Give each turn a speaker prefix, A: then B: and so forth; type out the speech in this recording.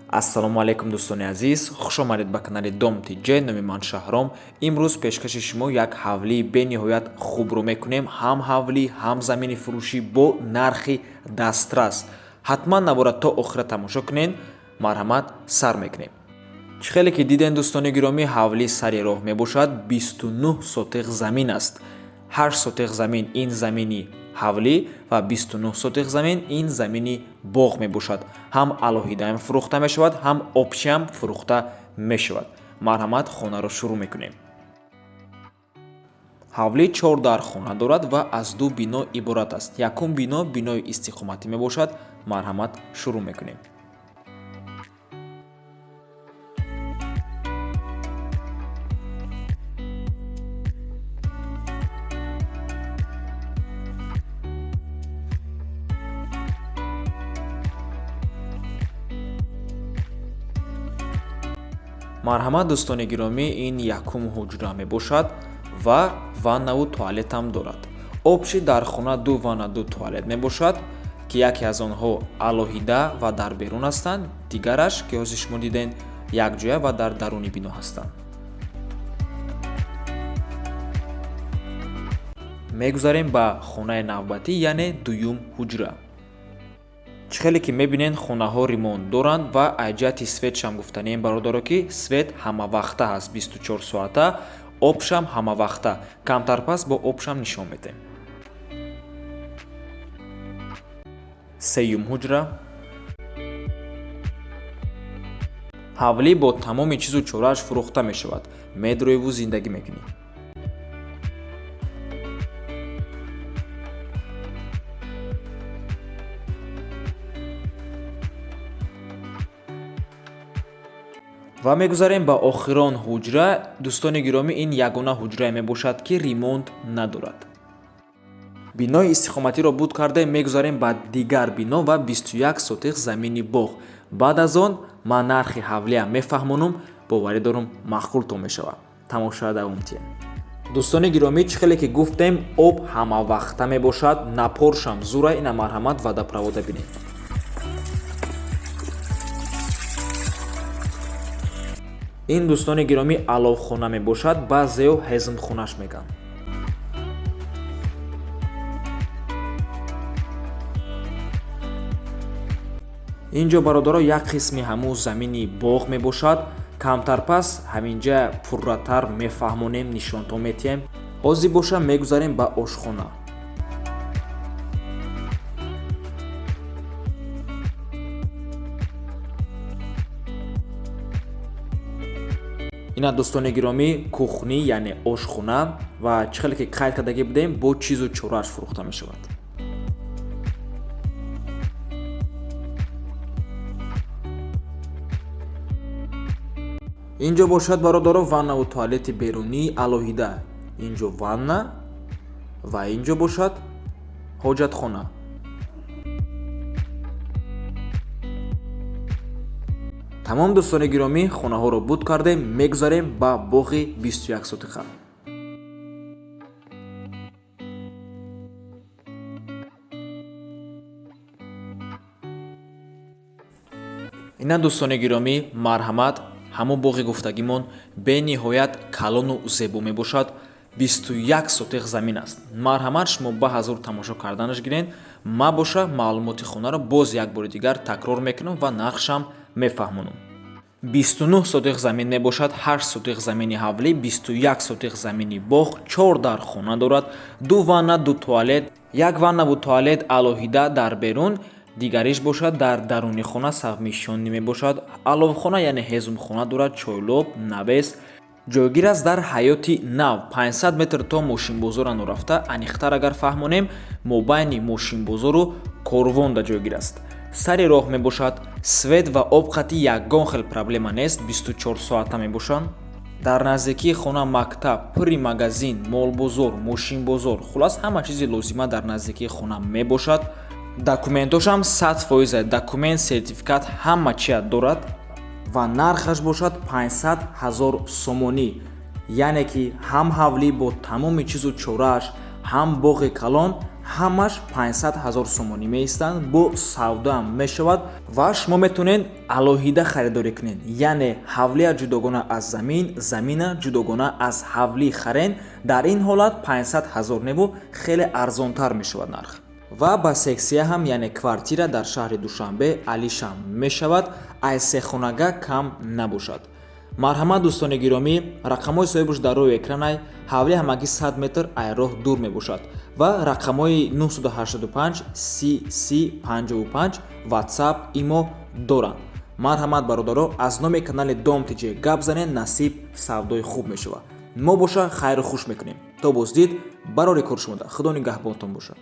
A: Ассалому алайкум, дӯстони азиз, хуш омадед ба канали Дом ТЖ. Номи ман Шаҳром. Имрӯз пешкаши шумо як ҳавлии бениҳоят хубро мекунем, ҳам ҳавлӣ, ҳам замини фурӯшӣ бо нархи дастрас. Ҳатман навора то охира тамошо кунед. Марҳамат, сар мекунем. Чӣ хеле ки дидем, дӯстони гиромӣ, ҳавлӣ сари роҳ мебошад, 29 сотиқ замин аст. 8 сотиқ замин ин замини ҳавлӣ ва 29 сотиқ замин ин замини боғ мебошад. Ҳам алоҳидаам фурӯхта мешавад, ҳам общий ам фурӯхта мешавад. Марҳамат, хонаро шурӯъ мекунем. Ҳавлӣ чор дар хона дорад ва аз ду бино иборат аст. Якум бино бинои истиқоматӣ мебошад. Марҳамат, шурӯъ мекунем. Марҳамат, дӯстони гиромӣ, ин якум ҳуҷра мебошад ва ваннаву туалетам дорад. Общий дар хона ду ванна, ду туалет мебошад, ки яке аз онҳо алоҳида ва дар берун ҳастанд, дигараш, ки ҳозир шумо дидем, якҷоя ва дар даруни бино ҳастанд. Мегузарем ба хонаи навбатӣ, яъне дуюм ҳуҷра. Чӣ хеле ки мебинед, хонаҳо ремонт доранд ва аз ҷиҳати свет шам гуфтанием, бародаро, ки свет ҳамавақта ҳаст, 24 соата, обшам ҳамавақта. Камтар пас бо обшам нишон медиҳем. Сеюм ҳуҷра. Ҳавлӣ бо тамоми чизу чорааш фурӯхта мешавад. Медроиву зиндагӣ мекунӣ. Ва мегузарем ба охирон ҳуҷра. Дӯстони гиромӣ, ин ягона ҳуҷрае мебошад, ки ремонт надорад. Бинои истиқоматиро буд карда, мегузарем ба дигар бино ва 21 сотиқ замини боғ. Баъд аз он ман нархи ҳавлиам мефаҳмонам, боварӣ дорам, маъқултон мешавад. Тамоша давом диҳем. Дӯстони гиромӣ, чӣ хеле ки гуфтем, об ҳамавақта мебошад, напор шам зура. Ина, марҳамат, водопровод а бинед. Ин, дӯстони гиромӣ, аловхона мебошад, баъзео ҳезмхонаш мегӯянд. Ин ҷо, бародаро, як қисми ҳамун замини боғ мебошад. Камтар пас ҳаминҷа пурратар мефаҳмонем, нишонтон метиҳем. Ҳозир боша, мегузарем ба ошхона. Ина, дӯстони гиромӣ, кухня, яъне ошхона, ва чӣ хеле ки қайд кардагӣ будем, бо чизу чорааш фурӯхта мешавад. Ин ҷо бошад, бародаро, ваннаву туалети берунии алоҳида. Ин ҷо ванна ва ин ҷо бошад ҳоҷатхона. Тамом, дӯстони гиромӣ, хонаҳоро буд кардем, мегузарем ба боғи 21 сотиқа. Ина, дӯстони гиромӣ, марҳамат, ҳамон боғи гуфтагимон бениҳоят калону зебо мебошад, 21 сотиқ замин аст. Марҳамат, шумо ба ҳазур тамошо карданаш гирен. Ма боша маълумоти хонаро боз як бори дигар такрор мекунам ва нархшам мефаҳмонам. 29 сотиқ замин мебошад, 8 сотиқ замини ҳавлӣ, 21 сотиқ замини боғ, чор дар хона дорад, ду ванна, ду туалет, як ваннаву туалет алоҳида дар берун, дигариш бошад дар даруни хона совмещённый мебошад. Аловхона, яъне ҳезумхона дорад, чойлоб, навес. Ҷойгир аст дар Ҳаёти Нав, 500 метр то мошинбозора норафта. Аниқтар агар фаҳмонем, мобайни мошинбозору Корвонда ҷойгир аст. Сари роҳ мебошад, свет ва об қати ягон хел проблема нест, 24 соата мебошанд. Дар наздикии хона мактаб, пурри магазин, молбозор, мошинбозор, хулас, ҳама чизи лозима дар наздикии хона мебошад. Документошам 100%, документ, сертификат, ҳама чия дорад ва нархаш бошад 500 ҳазор сомонӣ, яъне ки ҳам ҳавлӣ бо тамоми чизу чорааш, ҳам боғи калон, Ҳамаш 500 ҳазор сомонӣ меистанд, бо савдоам мешавад ва шумо метавонед алоҳида харидорӣ кунед, яъне ҳавлия ҷудогона аз замин, замина ҷудогона аз ҳавлӣ харен. Дар ин ҳолат 500 ҳазор неву хеле арзонтар мешавад нарх. Ва ба сексия ҳам, яъне квартира дар шаҳри Душанбе алишам мешавад, ай сехонага кам набошад. Марҳамат, дӯстони гиромӣ, рақамҳои соҳибаш дар рӯи экранай. Ҳавли ҳамагӣ 100 метр ай роҳ дур мебошад ва рақамҳои 985 30 30 55 WhatsApp, Имо доранд. Марҳамат, бародаро, аз номи канали Дом ТЖ гап занед, насиб савдои хуб мешавад. Мо боша хайру хуш мекунем. То боздид, барори кор шумода, Худо нигаҳбонтон бошад.